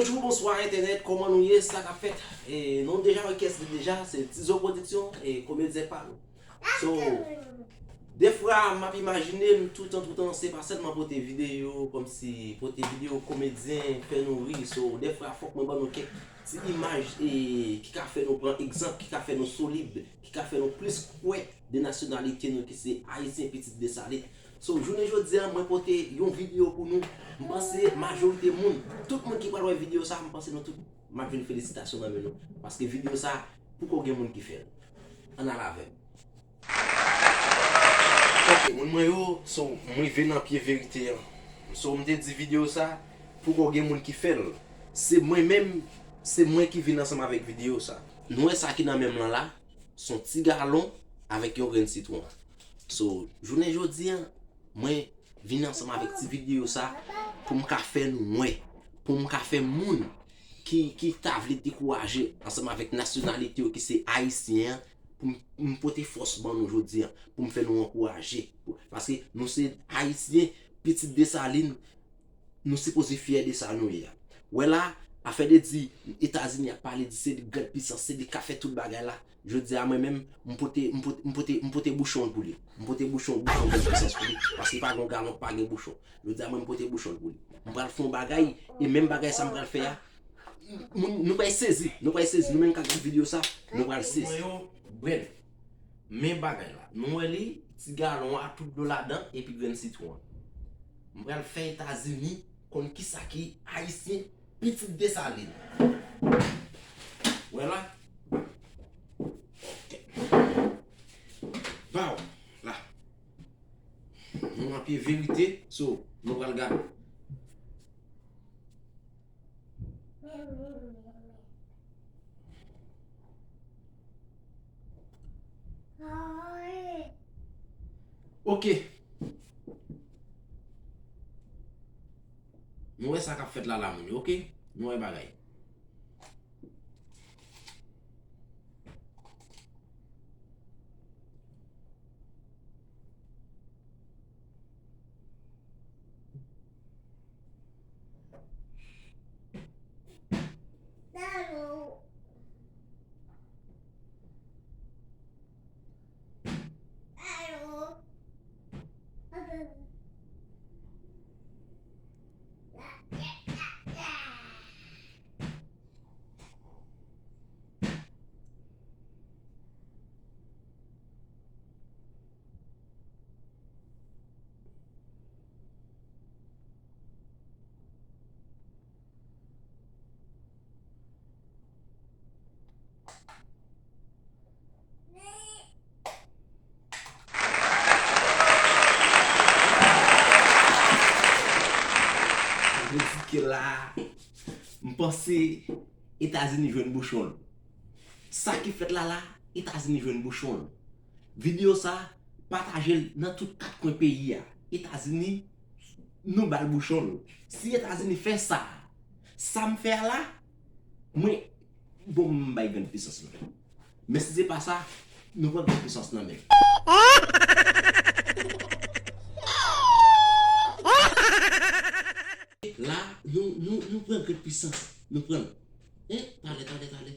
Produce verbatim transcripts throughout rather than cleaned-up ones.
Bonjou, bonswa entènèt, kòman nou ye, sa k ap fèt? E, nou deja wè kiyès li deja, se Tizo Production, e, komedyen pa nou. So, defwa, m ap imajine m toutan, toutan, se pa sèlman pote videyo, kòmsi pote videyo komedyen, fè nou ri. So, defwa, fòk mwen ban nou kèk ti imaj, e, ki ka fè nou pran egzanp, ki ka fè nou solid, ki ka fè nou plis kwè de nasyonalite nou ki se Ayisyen, pitit Desalin. So, jounen jodi a, mwen pote yon videyo pou nou. M panse majorite moun, tout moun ki pral wè videyo sa, m panse nou tout, m ap jwenn felisitasyon nan men nou. Paske videyo sa, poko gen moun ki fè l. Ann al avè m. Ok, moun mwen yo, so, m rive nan pye verite an. So, m te di videyo sa, poko gen moun ki fè l. Se mwen menm, se mwen ki vin ansanm avèk videyo sa. Nou wè sa ki nan men m lan la? Se yon ti galon avèk yon grenn sitwon. So, jounen jodi a, mwen vin ansanm avèk ti videyo sa pou m ka fè nou wè, pou m ka fè moun ki, ki ta vle dekouraje ansanm avèk nasyonalite yo ki se Ayisyen an, pou m, m pote fòs ban nou jodi a, pou m fè nou ankouraje. Paske nou se Ayisyen, pitit Desalin, nou sipoze fyè de sa nou ye a. Wè la, afè de di Etazini ap pale, di se li gran pisans, se li k ap fè tout bagay la. Jodi a mwen menm, m pote, m pote, m pote, m pote bouchon pou li. M pote bouchon, bouchon gran pisans pou li. Paske pa gen yon galon k pa gen bouchon. Jodi a mwen m pote bouchon pou li. M pral fè yon bagay, e menm bagay sa m pral fè a, moun, nou pral sezi, nou pral sezi, nou menm k ap gade videyo sa, nou pral sezi. Mwen yo, brèf, men bagay la. Nou wè li, ti galon a, tout dlo ladan, epi grenn sitwon an. M pral fè Etazini konn kisa ki Ayisyen, pitit Desalin. Wè la. Ok. Baw, la. Nou nan pye verite, so, nou pral gade. Ok. Nou wè sa k ap fèt la, la, moun yo, ok? Nou wè bagay. Sa vle di ke la, m panse Etazini jwenn bouchon l. Sa ki fèt la la, Etazini jwenn bouchon l. Videyo sa, pataje l nan tout kat kwen peyi a. Etazini, nou ba l bouchon l. Si Etazini fè sa, sa m fè a la, mwen, bon, m bay grenn pisans mwen. Men si se pa sa, nou pran grenn pisans nan men l. La, nou, nou, nou pran grenn pisans. Nou pran l. Hein? Talè, talè, talè.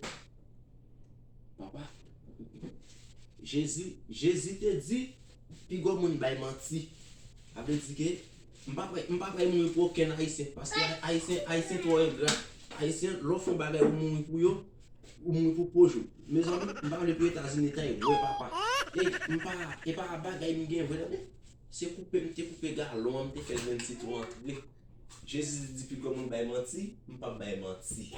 Papa. Jezi, Jezi te di, pigwa moun bay manti. Sa vle di ke, m pa pral, m pa pral mouri pou okenn Ayisyen. Paske Ayisyen, Ayisyen twò engra. Ayisyen, lè w fè yon bagay ou mouri pou yo, ou mouri pou pòch ou. Mezanmi, m pa vle pou Etazini ta e wè papa. E m pa, e pa bagay m gen vre, tande. Se koupe m te koupe galon an, m te fè grenn sitwon antre. Jezi di pi gran moun bay manti, m p ap bay manti.